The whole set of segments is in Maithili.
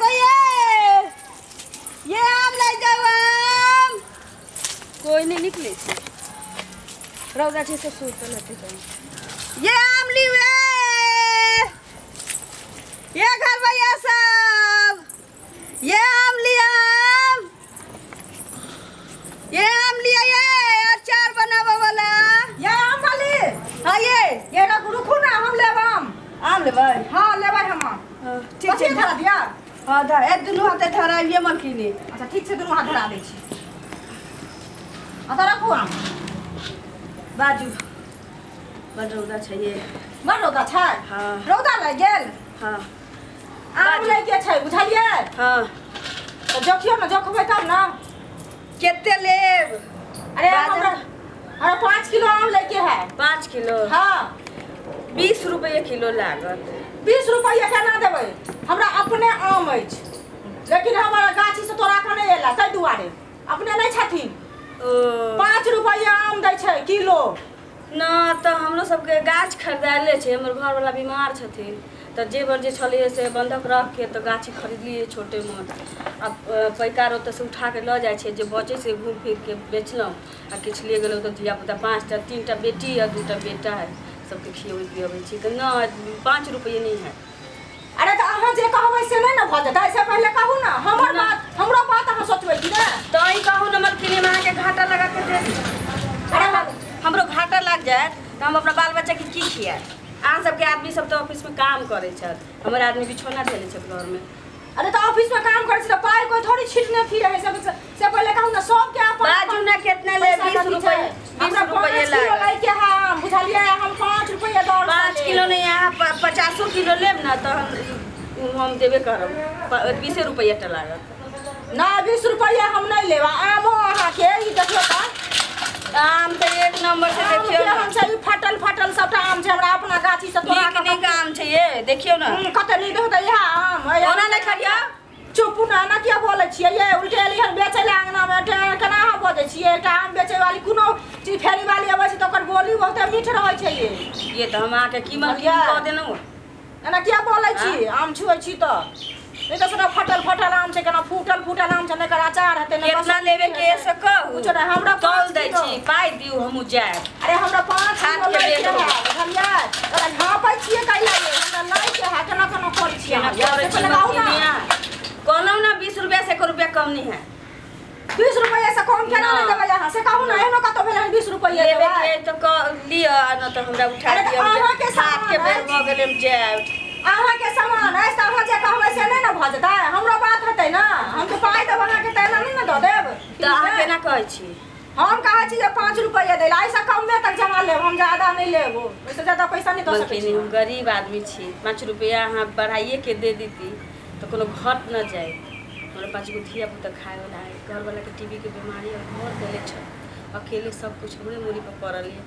कोई ये ये आम लै जाओ आम। कोई नहीं निकले छै, रौदा छै से सुतल हेतै कहीं। ये आम लिउ ए, ये घर भैया सब, ये आम लिया आम, ये आम लिया, ये अचार बनाबे वाला। ये आम वाली। हाँ ये। ये रखू, रुकू ना, हम लेब आम। आम लेबै? हाँ, लेबै हम आम। हाँ, ठीक कथी छै। धरा दिया? हाँ धर, ए दुनू हाथे धराइए मलकिनी। अच्छा ठीक छै, दुनू हाथ धरा दै छी। अच्छा रखू आम। बाजू, बड रौदा छै ये। बड़ रौदा छै? हाँ। रौदा लागि गेल? हाँ। आम बाजू। लैके छै, बुझलियै? हाँ। तऽ जोखियौ ने, जोखबै तब ने। कते लेब? अरे बाजू। हमरा हमरा 5 किलो आम लैके है। 5 किलो? हाँ। 20 रुपये किलो लागत। 20 रुपैआ केना देबै? हमरा अपने आम अछि, लेकिन हमर गाछी से तोड़ा कऽ नहि एला, ताहि दुआरे अपने नहि छथिन। ओ। 5 रुपैआ आम दै छै किलो। न तऽ हमरो सबके गाछ खरीदायले छै। हमर घरवाला बीमार छथिन, तऽ जेवर जे छलैए से बन्धक रखके तऽ गाछी खरीदलियै छोटे मोट। आब पैकार ओतऽसँ उठाके लऽ जाइ छै, जे बचै से घूमि फिरके बेचलहुँ आ किछु ले गेलहुँ तऽ धियापुता पाँचटा, तीनटा बेटी आ दूटा बेटा हइ, सबके खियबै पियबै छी। तऽ नहि, 5 रुपैए नहि हैत। अरे तऽ अहाँ जे कहबै से नहि ने भऽ जेतै, से पहिले कहू ने हमर ना। बात, हमरो बात अहाँ सोचबै कि ने? तऽ अहीं कहू ने मलकिनी, हम अहाँके घाटा लगा के दे दी। अरे हमरो घाटा लागि जायत तऽ हम अपना बाल बच्चाके की खियाएब? अहाँ सबके आदमी सब तऽ ऑफिसमे काम करै छथि, हमर आदमी बिछौना धेले छथि घरमे। अरे तऽ ऑफिस में काम करै छै तऽ पाइ कोइ थोड़ी छीटने फिरै है सब, से पहिले कहू ने सबके अपन बाजू ने केतना ले। पैसा 20 कथी रुपये। छै? 20 हमरा रुपये 5 किलो लागत। लैके है आम, बुझलियै? हम 5 रुपये दर 5 किलो नहि, अहाँ 50 किलो लेब ने तऽ हम देबे करब, 20 रुपैआ टा लागत। ना, 20 रुपये हम नहि लेब आमो अहाँके। ई देखियौ तऽ। आम तऽ एक नंबर से। आम देखियौ ने। केहन छै? ई फटल फटल सबटा आम छै, हमरा अपना गाछी से तोड़ा नीक नीक आम छै ये, देखियौ ने। कते नीक होतै इएह आम ओना नहि खरिया। चुप ने, एना किया बोलै छियै ये? उल्टे एली हन बेचै लए अंगना मे, केना अहाँ बजै छियै? एकटा आम बेचै वाली, कोनो चीज फेरी वाली अबै छै तऽ ओकर बोली बहुते मीठ रहै छै ये। ये तऽ हम अहाँके कीमत बुझलियै? कऽ देलहुँ। एना किया बोलै छी? आम छुए छी तऽ नहि तऽ सबटा फटल फटल आम छै, केना फूटल फूटल आम छै, नहि एकर अचार हेतै, नहि केतना लेबे के से कहू। कुछो नहि, हमरा तौल 5 दै किलो। छी, पाइ दियौ, हमहूँ जायब। अरे हमरा 5 हाथ किलो के लैके बेच है, बुझलियै? ओकरा झाँपै छियै कैला ये? हमरा लैके है, केना केना करै छियै केना अहाँ? करै से छी? पहिले कहू ने। मलकिनिया, कहलहुँ ने 20 रुपया से 1 रुपया कम नहीं है। 20 रुपैआ से कम केना नहि ना। देबै अहाँ, से कहू ने। एहनो कतौ भेलै हन 20 रुपैआ लेबे देबै? के तऽ लिअ, आ न तऽ हमरा उठा अरे तऽ दिअ। अहाँके हाथ के सामान बेर अछि। भऽ गेल, हम जायब। अहाँके सामान अछि तऽ अहाँ जे कहबै से नहि ने भऽ जेतै? हमरो बात हेतै ने। हम तऽ पाइ देब अहाँके तऽ एना नहि ने दऽ देब। तऽ अहाँ केना कहै छी? हम कहै छी जे 5 रुपैआ दै लए, एहिसँ कमे तक जमा लेब हम, ज्यादा नहि लेब, ओहिसँ ज्यादा पैसा नहि दऽ सकै मलकिनी, छी। हम गरीब आदमी छी, 5 रुपैआ अहाँ बढ़ाइए के दे देती तऽ कोनो घट न जाए। हमरा पाँच गो धिया पुता खायवला है, घरवलाके टीबीके बीमारी है, घर देले छै, अकेले सब कुछ हमरे मूड़ी पर पड़ल यऽ।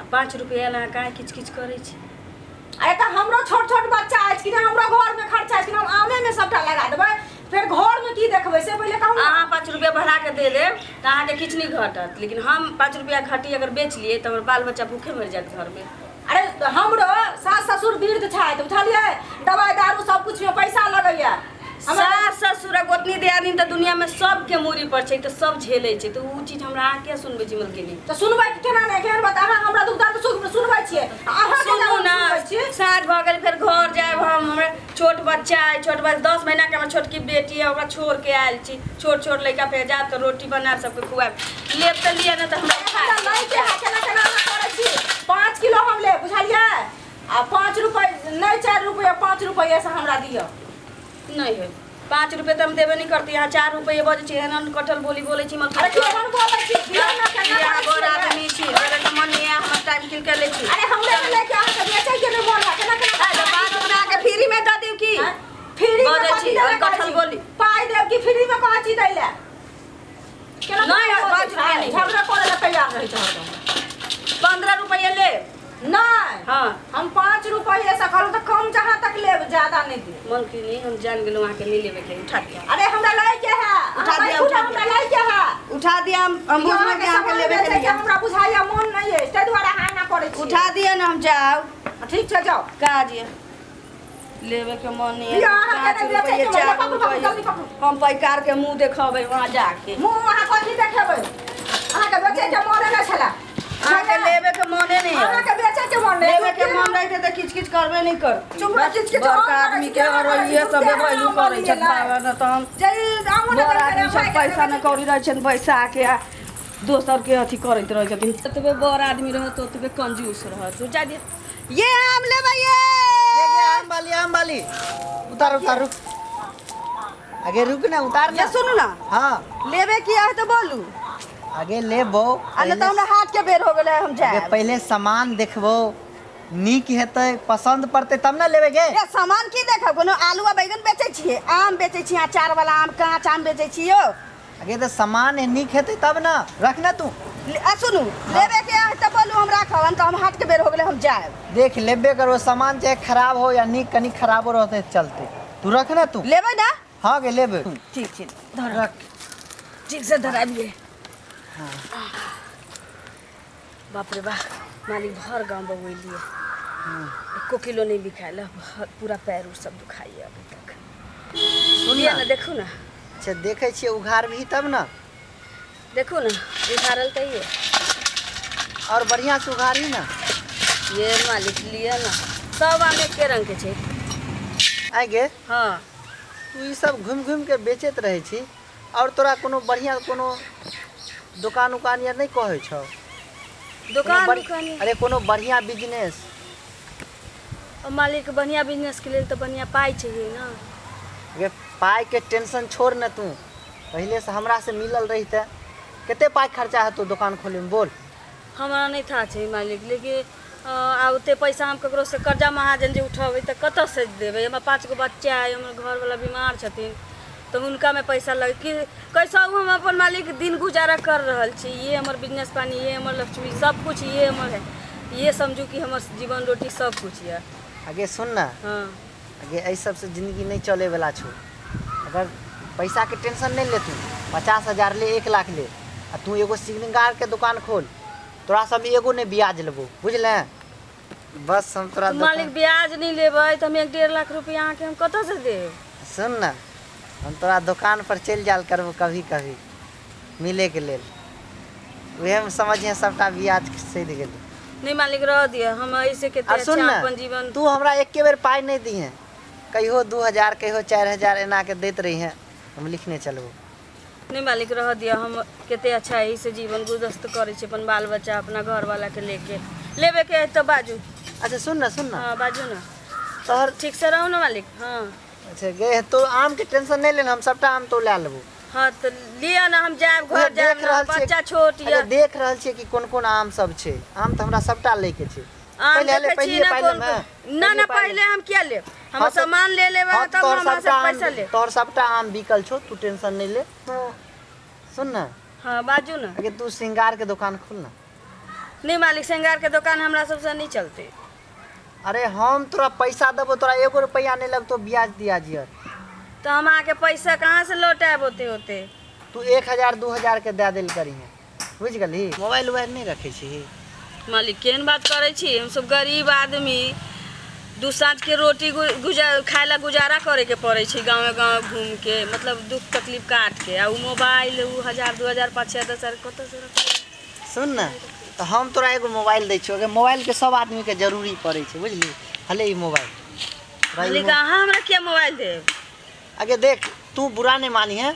आ 5 रुपैआ लए अहाँ काहे किच किच करै छी? अरे तऽ हमरो छोट छोट बच्चा अछि कि नहि? हमरो घरमे खर्चा अछि कि नहि? हम आमेमे सबटा लगा देबै, फेर घरमे की देखबै, से पहिले कहू ने। अहाँ 5 रुपैआ बढ़ा के दे देब तऽ अहाँके किछु नहि घटत, लेकिन हम 5 रुपैआ घटी अगर बेच लिए तऽ हमर बाल बच्चा भूखे मरि जायत घरमे। अरे तऽ हमरो सास ससुर वृद्ध छथि, बुझलियै? दवाइ दारू सब किछुमे पैसा लगैया हमरा। सास ससुर आ गोतनी दियादिन तऽ दुनियामे सबके मूड़ी पर छै, तऽ सब झेलै छै, तऽ उ चीज हमरा अहाँ किया सुनबै छी मलकिनी? तऽ सुनबै कि केना नहि? केहन बात? अहाँ हमरा दुख दर्द सुख सुनबै छियै आ अहाँके सुनू हम ने। सुनबै छी? साँझ भऽ गेल, फेर घर जायब हम। हमरा छोट बच्चा अइ, छोट बच्चा 10 महीनाके हमर छोटकी बेटी है, ओकरा छोड़ के आयल छी। छोट छोट लड़का, फेर जायब तऽ रोटी बनायब, सबके खुआयब। लेब तऽ लिअ, नहि तऽ हमरा उठा हमरा दिअ। लैके है, केना केना अहाँ करै छी? 5 किलो हम लेब, बुझलियै? आ 5 रुपैआ नहि, 4 रुपैआ, 5 रुपैआ से हमरा दिअ। नहि है, 5 रुपये तऽ हम देबे नहि करती। अहाँ 4 रुपये बजै छी, एहन कटल बोली बोलै छी अरे मलकिनी। केहन बोलै छी? दिअ ने, केना अहाँ करै बड़ छियै? आदमी छी, देबे के मन नहि है, हमर टाइम किन के लै छी। अरे हमरे में लेके अहाँके बेचै के नहि मोन है, केना केना? तऽ 5 रुपया अहाँके फ्रीमे दऽ दियौ की? आँय? फ्री में बजै कथी छी, दै लए और कहै कटहल छी? बोली। पाइ देब कि फ्री में कहै छी दै लए? केना नहि, केना 5 बजै रुपैआ छै? नहि। झगड़ा करै लए तैयार रहै छै हरदम। 15 रुपये लेब। नहि। हाँ। हम 5 रुपये से कहलहुँ तऽ कम जहाँ तक लेब, ज्यादा नहि देब। मलकिनी, हम जान गेलहुँ अहाँके नहि लेबेके, उठा दिअ। अरे हमरा लै के है। उठा अहाँ दिअ, बैठू उठा ने, हमरा लै के है। उठा दिअ, हम बुझलहुँ कि अहाँके अहाँके सामान लेबेके बेचैके नहि है। हमरा बुझाइया मोन नहि अछि, ताहि दुआरे अहाँ एना करै छी। उठा दिअ ने, हम जाउ। ठीक छै, जाउ। काज यऽ। लेवे के मन नहीं है। लिअ, अहाँके पाँच नहि बेचै रुपैए के मन, चार पकड़ू, पकड़ू, रुपैए। जल्दी पकड़ू। हम पैकार के मुंह देखबै वहाँ जाके। मुँह अहाँ कथी देखेबै? अहाँके बेचै के मोने नहि छलै। अहाँके लेवे के मने नहीं है। अहाँके बेचै के मोन नहि। लेवे के मन रहते तऽ किच किच करबे नहीं करती। चुप रह, किच किच हम बड़का करै आदमी छी, के केना और करै छी, ये सब केना बेवैलू हम करै छथि बोलियै बाबा, न तऽ हम जे ई आमो नहि बड़ दै आदमी छलै, सब भाइके पैसा बेचै न कौड़ी रहै छनि पैसा के आ दोसर के अथी करैत रहै छथिन। ओतबे बड़ आदमी रहत ओतबे कंजूस रहत। जा दिअ ये आम लेबै ये। ये ये आम वाली, आम वाली, उतार उतार, रुक आगे, रुक ना, उतार ना। ये सुनू ना। हाँ। लेबे की है तऽ बोलू। आगे लेबो। आ नहि तऽ हमरा हाथ के बेर हो गेलै, हम आगे जायब। पहिले सामान देखबो, नीक हेतै, पसंद पड़तै तब ना लेबे गे। ये सामान की देखब? कोनो आलू आ बैगन बेचै छियै? आम बेचै छियै, अचार वाला आम, काँच आम बेचै छियै यौ। आगे तऽ सामान नीक हेतै तब ना, रख ना तू। आ सुनू, लेबे के है तऽ बोलू, हम राखब, नहि तऽ हम हाथ के बेर हो गेलै, हम जायब। देख लेबे करो सामान, चाहे खराब हो या नीक, कनी खराबो रहतै तऽ चलतै। तू रख ना तू। लेबै ना? हाँ गे, लेबे। ठीक छै, धर। रख। ठीक से धराबिए। बाप रे बा मालिक, भर गाँव बगैलिए, एको किलो नहीं बिकायल। पूरा पैर उर सब दुखाइए अभी तक। सुन लिअ ना। ने, देखू ने। अच्छा, देखै छियै, उघार भी तब ना। देखू ने, उघारल तऽ ये। और बढ़िया से उघारी ना। ये मालिक, लिअ ना, सब आम एके रंग के छै। आइ गे। हाँ। तू ई सब घुमि घुमि के बेचैत रहै छी, और तोरा कोनो बढ़िया कोनो दोकान उकान या नहि कहै छौ? कोनो दोकान उकान? अरे, कोनो बढ़िया बिजनेस। मालिक, बढ़िया बिजनेस के लेल तऽ बढ़िया पाइ चाहिए ना। गे, पाइ के टेंशन छोड़ ने तू। पहिले से हमरा से मिलल रहिते, कते पाइ खर्चा हेतौ दोकान खोले में, बोल। हमरा नहि था छै मालिक, लेकिन आ ओते पैसा हम ककरो से कर्जा महाजन जे उठेबै तऽ कतऽसँ देबै? हमरा 5 गो बच्चा अइ, हमर घरवला बीमार छथिन, तऽ हुनकामे पैसा लगे कि कैसहु हम अपन मालिक दिन गुजारा कर रहल छी। ये हमर बिजनेस पानी, ये हमर लक्ष्मी, सब कुछ ये हमर है। ये समझू कि हमर जीवन रोटी सब कुछ यऽ। आगे सुन ना। हाँ। आगे एहि सबसँ जिंदगी नहि चलै वाला छौ। अगर पैसा के टेंशन नहि ले तू, 50,000 ले, 1 लाख ले आ तू एगो श्रृंगार के दोकान खोल। तोरा सब एगो नहि ब्याज लेबो, बुझले? बस हम तोरा तऽ मालिक, ब्याज नहि लेबै तऽ हम 1-1.5 लाख रुपया अहाँके हम कतऽसँ देब? सुन ना, हम तोरा दोकान पर चलि जायल करबो कभी कभी मिले के लेल। उहे में समझिहे सबटा ब्याज सधि गेलै। नहि मालिक, रह दिअ, हम ऐसे कते और सुन अच्छा ना, अपन जीवन। तू हमरा एके बेर पाइ नहि दिहे, कहियो 2000, कहियो 4000 एना के दैत रहिहे, हम लिखने चलबो। नहि मालिक, रह दिअ, हम कते अच्छा एहि से जीवन गुजस्त करै छी, अपन बाल बच्चा, अपना घरवाला के लेके। लेबे के है तऽ बाजू। अच्छा, सुन ना, सुन ना। हाँ, बाजू ना। तोहर ठीक से रहू ना मालिक, हाँ। अच्छा गे, तो आम के टेंशन नहीं लेना, हम सबटा आम तो ले लेबो। हाँ, तऽ लिअ ना, हम जायब उहे घर जायब देख ना। रहल छियै। बच्चा छोट अरे यऽ। देख रहल छियै कि कोन कोन आम सब छै। आम तऽ हमरा सबटा लै के छै। आम पहिले ले, देखै छी पहिले ना पाइ कोन लेबै। कोन। ना ना, पहिले हम किया लेब? हमर हाँ, तऽ- सामान ले लेबै हाँ, तब तोहर हमरा से सबटा आम पैसा लेब। तोहर सबटा आम बिकल छौ, तू टेंशन नहीं ले। तू सुन ना। हाँ, बाजू ना। अगे तू श्रृंगार के दुकान खोल ना। नहीं मालिक, श्रृंगार के दुकान हमरा सबसे नहीं चलते। अरे, हम तोरा पैसा देबो, तोरा एगो रुपया नहीं लगतो ब्याज दियाज यार। तो हम अहाँके पैसा कहाँ से लौटायब होते होते? तू 1000 2000 के दए देल करिहे, बुझ गेलही? मोबाइल उबाइल नहीं रखै छी? मालिक, केहन बात करै छी? हमसब गरीब आदमी, दू साँझ के रोटी गुजार खाय ला गुजारा करे के पड़ै छै गाँवे गाँव घूम के, मतलब दुख तकलीफ काट के। आ उ मोबाइल, उ हजार, 2000, 5, 6, 10 हजार कतऽ से रखबै? सुन ने, तऽ हम तोरा एगो मोबाइल दै छियौ। मोबाइल के सब आदमी के जरूरी पड़ै छै, बुझली? हले ई मोबाइल तोरा ई मालिक, अहाँ हमरा किया मोबाइल देब? अगे देख, तू बुरा नहीं मानी है,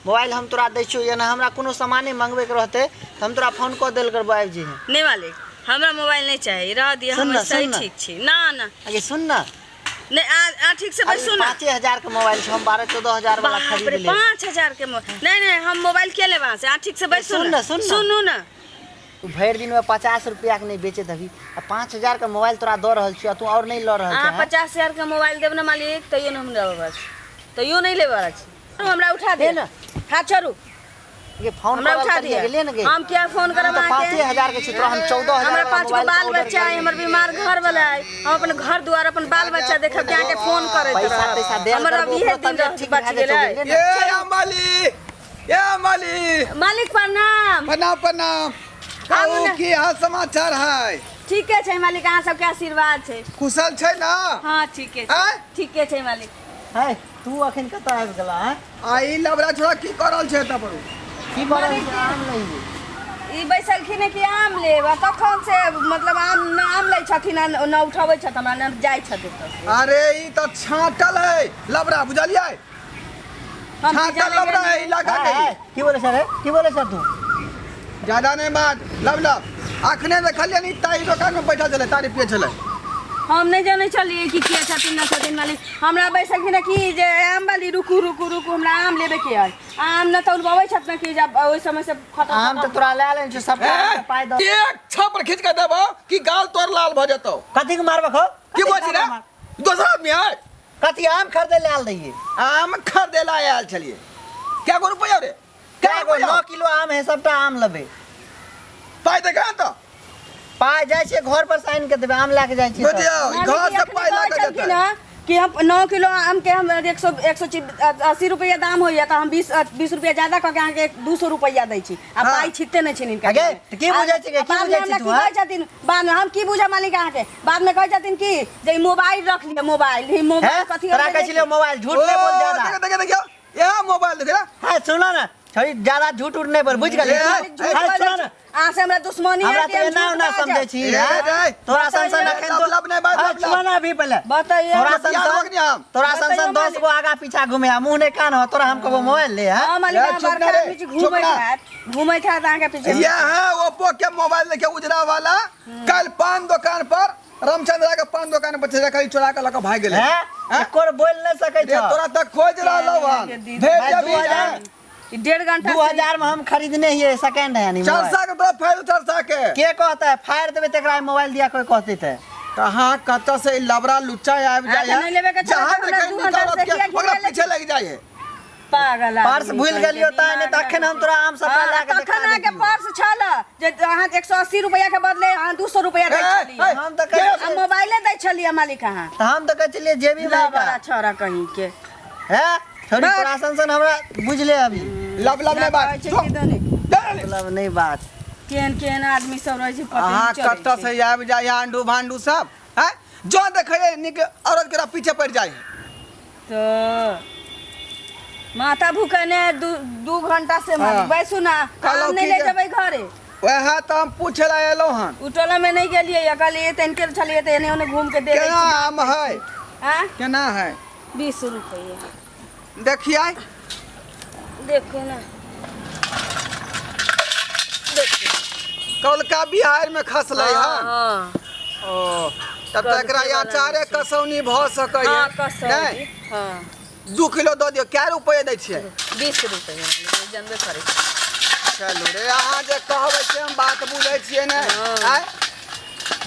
मोबाइल हम तोरा दै छियौ। या हमरा कोनो सामाने मंगबैके रहतै तऽ हम तोरा फोन कऽ देल करबो, आबि जइहे। नहीं मालिक, हमरा मोबाइल नहीं चाहिए, रह दिअ। सुन हम ना, सही सुन ना। ठीक छी। ना ना। अगे सुन ना। नहीं, आ आ ठीक से अरे बैसू ना। 5000 के मोबाइल छै, हम 12-14 हजार वाला बाप खरीद रे, लेब। 5000 के नहीं नहीं, हम मोबाइल किया लेब अहाँ से? अहाँ ठीक से बैसू। सुन ना, सुन ना। सुनू ना। तू भरि दिन में 50 रुपया के नहीं बेचैत हबी आ 5000 के मोबाइल तोरा दऽ रहल छियौ आ तू और नहीं लऽ रहल अहाँ छह? 50,000 के मोबाइल देब ना मालिक, तैयो नहीं हम लेबऽ वाला छी, तैयो नहीं लेबऽ वाला छी। हमरा उठा दे दे ना। हाथ छोड़ू। गे, फोन हमरा करल उठा करिहे दिअ। गेलियै ने गे। हम किया फोन करब तऽ अहाँके? 5000 के छै, तोरा हम 14,000 हमरा वाला 5 गो मोबाइल बाल ऑर्डर बच्चा है, हमर बीमार घर वाला है। हम अपन घर द्वार, अपन बाल बच्चा देखब कि अहाँके फोन करैत पैसा रहब? तैसा देल हमर करबो, अब इहे ओकरो दिन तबियत ठीक बच भए जेतौ, गेलै। बुझलियै ने? ये अंबाली, ये अंबाली। मालिक, प्रणाम। प्रणाम प्रणाम। आबू कहू, ने। की हाल समाचार है? ठीके छै मालिक अहाँ सबके आशीर्वाद छै। कुशल छै ना? हाँ ठीके छै। आँय? ठीके छै मालिक। है तू अखन कतऽ आबि गेला हैं? आ ई लबड़ा छोड़ा की कर रहल छै एतऽ पर? की कर रहल छै? आम लइए। ई बैसलखिन कि आम लेब आ तखन से मतलब आम न आम लै छथिन आ न उठबै छथि हमरा न जाइ छथि एतऽ। अरे ई तऽ छाँटल है लबड़ा, बुझलियै? हम छाँटल जानै लबड़ा है नहि। इलाका के। है, की बोले सर? है की बोले सर तू? ज्यादा नहीं बात लब लब अखने देखलियै नी ताई दोकान में बैठल छलै, तारी पियै छलै। हम नहि जानै छलियै कि के छथिन न छथिन मालिक। हमरा बैसलखिन कि जे आम वाली रुकू रुकू रुकू, हमरा आम लेबेके है। आम न तौलबबै छथि न कि जब ओहि समय से खतम। आम तऽ तोरा लए लेने छौ सबटा आम के पाइ दऽ। एक छापर खींच के देबो कि गाल तोर लाल भऽ जेतौ। कथी के मारबक हो? की बोल रे? दोसर आदमी है। कथी आम खरीदे ले आयल रहियै? आम खरीदे ला आयल छलियै। क्या गो रुपया रे? क्या गो? 9 किलो आम है, सबटा आम लेबै। पाइ देखा तऽ। पाइ जाइ छियै घर पर साइन के देबै, आम लए के जाइ छियै। बुझियौ घर से पाइ लए के जेतै कि हम 9 किलो आम के हम 180 रुपया दाम होइया तऽ हम 20 रुपया ज्यादा कऽ के अहाँके 200 रुपया दै छी आ पाइ छिटते नहि छनि हिनका। अगे, तऽ की बुझै छी गे? की बुझै छी तू? कहै छथिन बादमे हम की बुझब मालिक अहाँके? बादमे कहै छथिन कि जे ई मोबाइल रख लिअ, मोबाइल ई मोबाइल कथी? तोरा कहै छलियौ मोबाइल झूठ नहि बोल ज्यादा। देखियौ देखियौ देखियौ यहाँ मोबाइल देख रहा। है सुनो ना छोड़ी, ज्यादा झूठ उठ नहीं बोल, बुझ गेली? ए, है सुनो ना, अहाँ से हमरा दुश्मनी हमरा है तो कि हम एना झूठ ओना बाजब? समझै छी ए, हैं? रे। तोरा सन सन बताइए, अखन लब तो लब नहि बाज, है, लब लब। सुनो ना अभी पहिले। बताइए। तोरा सन बियाह सन रोकनी हम। तोरा सन सन बताइए 10 मालिक। गो आगा पीछा घूमे आ मुंह नहीं कान हो, तोरा हम कहबो मोबाइल ले हैं? हाँ मालिक, ए, अहाँ चुप बड़का ना रे, आदमी छी, चुप घूमैत ना। हैत घूमैत हैत अहाँके पीछे। ये है ओप्पो के मोबाइल लेके उजरा वाला, कल पान दुकान पर रामचंद्रा के पान दुकान पर छे कहीं चोरा के लके भाग गेलै। हैं? हैं? एको बोल नहीं सकै रे छौ। तोरा तक खोज रहलौ हन। के दीदी। भेज भाई, देबी 2000 ई 1.5 घंटा 2000 में हम खरीदने हिए सेकंड हैंड ई मोबाइल। चरसा के तोरा फायदा चरसा के। के कहता है फाड़ देबे तकरा मोबाइल दिया कोई कहते थे? कहाँ कतऽ से ई लबड़ा लुच्चा आबि अच्छा, जाइ है। नहि लेबे के छलै जहाँ तऽ हमरा देखै दू निकलत घंटा से के किया ओकरा घिरा पीछे लागि जाइ है। पागल आदमी पर्स भूलि कहीं गेलियौ के, तैं, नहि तऽ दिमाग अखन हम तोरा आम सबटा हाँ, लए के तखन देखा अहाँके दैतियौ। पर्स छल जे अहाँ 180 रुपया के बदले अहाँ 200 रुपया दै ए, छलियै ए, हम तऽ कहै आ छियै मोबाइले दै छलियै मालिक अहाँ। तऽ हम तऽ कहै छलियै जेबी में लबड़ा छौड़ा कहीं के। हे छोड़ी, बस। तोरा सन सन हमरा बुझले अभी। लब लब नहि कहै बात छै कि दने मतलब नहि बात। केहन केहन आदमी सब रहै छै पते अहाँ नहि चलै कतऽ छै। से आबि जाइ है आंडू भांडू सब हैं? जो देखै नीक औरत के पीछे पड़ि जाइ है। तऽ माथा भूखने 2 घंटा से मालिक हाँ। बैसू ना। कहलहुँ आम नहि की ले जे- जेबै घरे। वएह तऽ हम पूछे ला एलहुँ हन। उ टोला में नहीं गेलियै या कहलियै तनिके छलियै तऽ एने ओने घूम के दे दै केना छी। आम है? आँ? केना है? 20 रुपैआ। देखियै। देखू ना। कौलका बिहार में खसलै हन। हाँ। ओ तब तऽ एकरा कलके वाला अचारे छै। कसौनी भऽ सकै हाँ है। कसौनी। नहि? हाँ। 2 किलो दऽ दियौ। कै रुपये दै छियै? 20 रुपैआ जानबे करै छी। चलू रे, अहाँ जे कहबै से हम बात बुझै छियै ने। हाँ। आँय,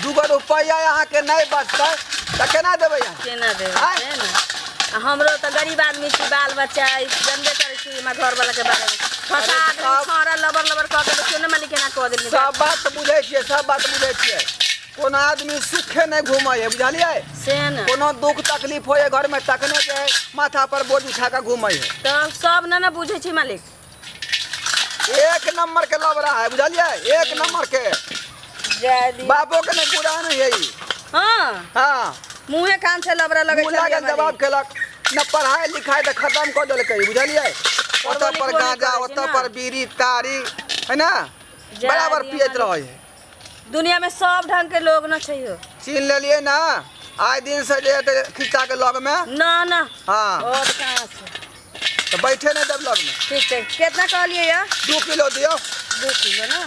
2 गो रुपैआ अहाँके नहि बचतै तऽ केना देबै अहाँ? केना देबै? आँय? से ने आ हमरो तऽ गरीब आदमी छी, बाल बच्चा अइ, जानबे करै छी हमरा घरवाला के बारेमे। फंसा अरे देलकै सब- छौड़ा लबर लबर कऽ के देखियौ ने मालिक केना कऽ देलकै। सब बात बुझै छियै, सब बात बुझै छियै। कोनो आदमी सुखे नहि घूमै है, बुझलियै? से ने कोनो दुख तकलीफ होइए घरमे तखने जे है माथा पर बोझ उठा कऽ घूमै है। तऽ सब ने बुझै छी मालिक। एक नंबर के लबरा है, बुझलियै? एक नंबर के। जय दी। बाबो के नहि बुरा नहीं है ई। हाँ। हाँ। मुँहे कान से लबरा लगै मुँह छलियै लागल मालिक। जवाब केलक न, पढ़ाई लिखाई तऽ खत्म कऽ देलकै, बुझलियै? ओतऽ पर लिखबो नहि गांजा, करै छै ओतऽ ने। पर बीड़ी तारी है ना, जाय बराबर दियौ पियैत मालिक। रहै है। दुनिया में सब ढंग के लोग न छै हो। चिन्ह लेलियै ना, आइ दिन से जे हेतै खिस्सा के लग में। ना ना। हाँ। और कहाँ से तऽ बैठे नहि देब लग में। ठीक छै। कितना कहलियै या? 2 किलो दियौ। 2 किलो ना।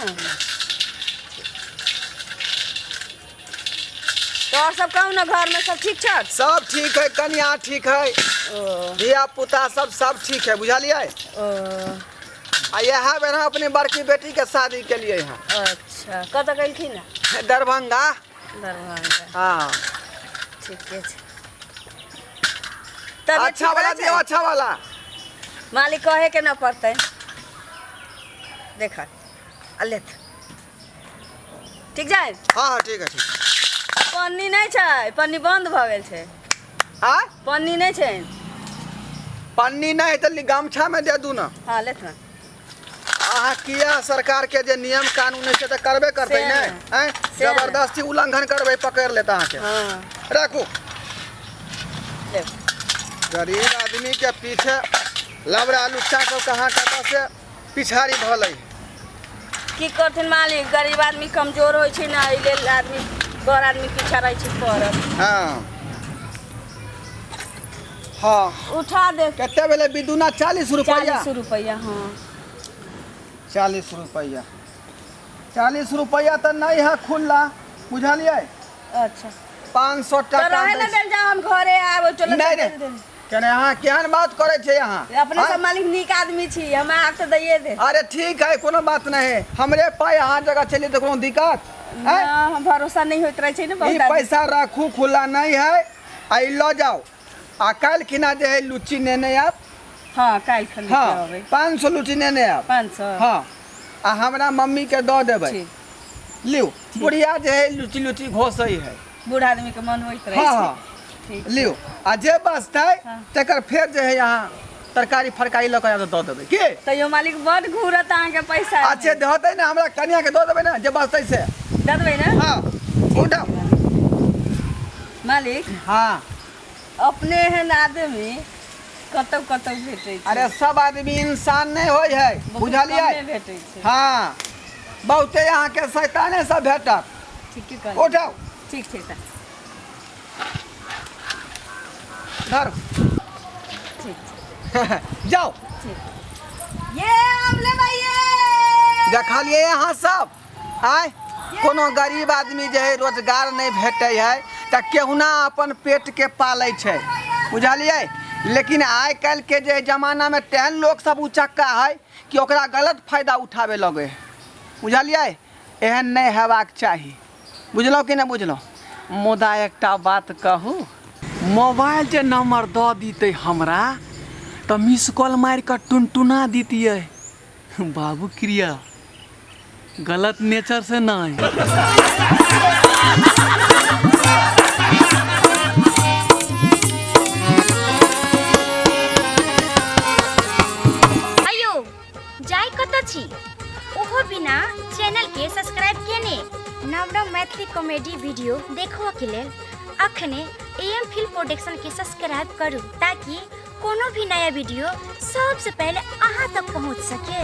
तो और सब कहू ना, घर में सब ठीक ठाक? सब ठीक है, कनिया ठीक है, ओ धिया पुता सब सब ठीक है, बुझलियै? ओ आ इएह बेर हम अपने बड़की बेटी के शादी केलियै हँ। अच्छा, कतऽ गेलखिन हँ? दरभंगा। दरभंगा। हाँ। ठीके छै। तबियत अच्छा ठीक वाला रहै छै? दियौ, अच्छा वाला। मालिक कहे के न पड़तै। देख आ लेत। ठीक जाय? हाँ हाँ, ठीक है, ठीक। पन्नी नहि छै, पन्नी बंद भऽ गेल छै। आ पन्नी नहि छै। पन्नी नहि है तऽ गमछा में दे दू ना। हाँ लेत ना। अहाँ किया सरकार के जे नियम कानून है से तऽ करबे करतै से ने ने। आँय से ने। जबरदस्ती उल्लंघन करबै पकड़ि लेत अहाँके। हँ। राखू। लेब। गरीब आदमी के पीछे लबड़ा लुच्चा सब कहाँ कतऽ से पिछाड़ी भलै। की करथिन मालिक, गरीब आदमी कमजोर होइ छै ने, एहि लेल आदमी बड़ आदमी पीछा रहै छै पड़ल। हँ हँ। उठा दे। कते भेलै बिदुना? 40 रुपैआ। 40 रुपैआ, हँ। 40 रुपैआ, 40 रुपैआ तऽ नहि है खुल्ला, बुझलियै? अच्छा। 500 तऽ टाका रहे ने दै छी। देल जाउ, हम घरे आबो चलो। नहि नहि, केने अहाँ केहन बात करै छियै अहाँ? अपने आँय? सब मालिक नीक आदमी छी, हमरा आब तऽ दैये दे। अरे ठीक है, कोनो बात नहीं है, हमरे पाई अहाँ जगह चलिए तऽ कोनो दिक्कत आँय? ना, हम भरोसा नहीं होइत रहै छै ने ई बहुत आदमी। पैसा राखू, खुला नहीं है, आ ई लऽ जाउ आ काल्हि खिना जे है लुच्ची नेने आयब। हाँ, काल्हि खन। हाँ। अबै। 500 लुच्ची नेने आयब। 500। हाँ, आ हमरा मम्मी के दऽ देबै। ठीक। लिउ, बुढ़िया जे है लुच्ची लुच्ची घोसै है। बूढ़ आदमी के मन होइत रहै हाँ। छै। हाँ। ठीक। लिउ, आ जे बचतै हाँ। तकर फेर जे है अहाँ तरकारी फरकारी लऽ कऽ आयब तऽ दऽ देबै की? तैयो मालिक बड घूरत अहाँके पैसा। अच्छे देतै ने, हमरा कनिया के दऽ देबै ने जे बचतै से। दऽ देबै ने? हाँ, उठाउ। मालिक। हाँ। अपने एहन आदमी कतौ कतौ भेटै छै। अरे सब आदमी इंसान नहीं होइ है। बहुत बुझलियै? कमे भेटै छै। हाँ, बहुते अहाँके शैताने सब भेटत। ठीके कहलियै। उठाउ। ठीक छै तऽ। धर। ठीक छै। जाउ। ठीक। ये आम लेबै ये। देखलियै अहाँ सब आय, कोनो गरीब आदमी जे है रोजगार नहि भेटै है तऽ केहुना अपन पेटके पालै छै, बुझलियै? लेकिन आइ काल्हिके जे जमानामे तेहन लोक सब उचक्का है कि ओकरा गलत फायदा उठाबे लगै है, बुझलियै? एहन नहि हेबाक चाही, बुझलहुँ कि नहि बुझलहुँ? मुदा एकटा बात कहू, मोबाइल जे नंबर दऽ दितै हमरा तऽ मिस कॉल मारि कऽ टुनटुना दितियै, बाबू क्रिया गलत नेचर से नहीं। अयो जाय कतऽ छी, ओहो बिना चैनल के सब्सक्राइब केने? नव नव मैथिली कॉमेडी वीडियो देखबऽ के लेल अखने एम फिल्म प्रोडक्शन के सब्सक्राइब करू ताकि कोनो भी नया वीडियो सबसे पहले अहाँ तक पहुँच सके।